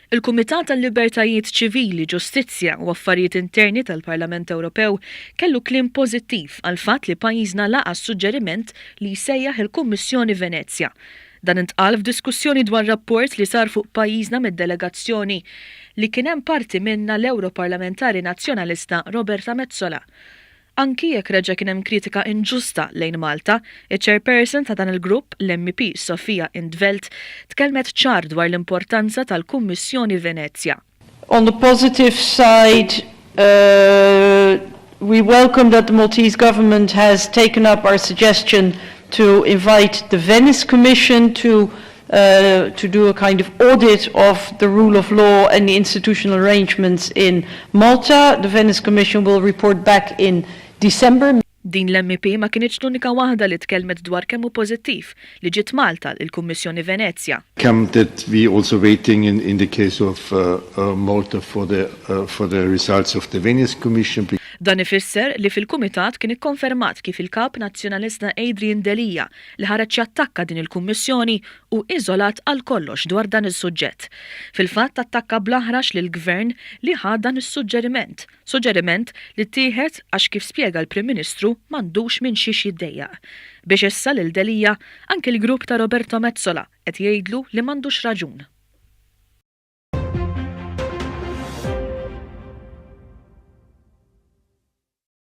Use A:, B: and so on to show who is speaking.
A: Il-Kumitat għal-Libertajiet Ċivili, Ġustizzja u Affarijiet Interni tal-Parlament Ewropew kellu kliem pożittiv għall-fatt li pajjiżna laqa' s-suġġeriment li jsejjaħ il-Kummissjoni Venezja. Dan intqal f'diskussjoni dwar rapport li sar fuq pajjiżna mid-delegazzjoni li kien hemm parti minnha l-Ewroparlamentari Nazzjonalista Roberta Metsola. Anki jekk reġa' kien hemm kritika inġusta lejn Malta, iċ-chairperson ta' dan il-grupp, l-MEP Sophia in 't Veld, tkellmet ċar dwar l-importanza tal-Kummissjoni Venezja.
B: On the positive side, we welcome that the Maltese government has taken up our suggestion to invite the Venice Commission to to do a kind of audit of the rule of law and the institutional arrangements in Malta. The Venice Commission will report back in December.
A: Din l-MEP ma kinitx l-unika waħda li tkellmet dwar kemm hu pożittiv li ġiet Malta l-Kummissjoni Venezja.
C: Come that we also waiting in in the case of Malta for the for the results of the Venice Commission.
A: Dan ifisser li fil-Kumitat kien ikkonfermat kif il-Kap Nazzjonalista Adrian Delia li ħareġ jattakka din il-Kummissjoni hu iżolat għal kollox dwar dan is-suġġett. Fil-fatt attakka bl-aħrax lill-Gvern li ħa dan is-suġġeriment, suġġeriment li ttieħed għax kif spjega l-Prim Ministru m'għandux minn xiex jiddejjaq. Biex issa lil Delia, anki l-grupp ta' Roberto Metsola qed jgħidlu li m'għandux raġun.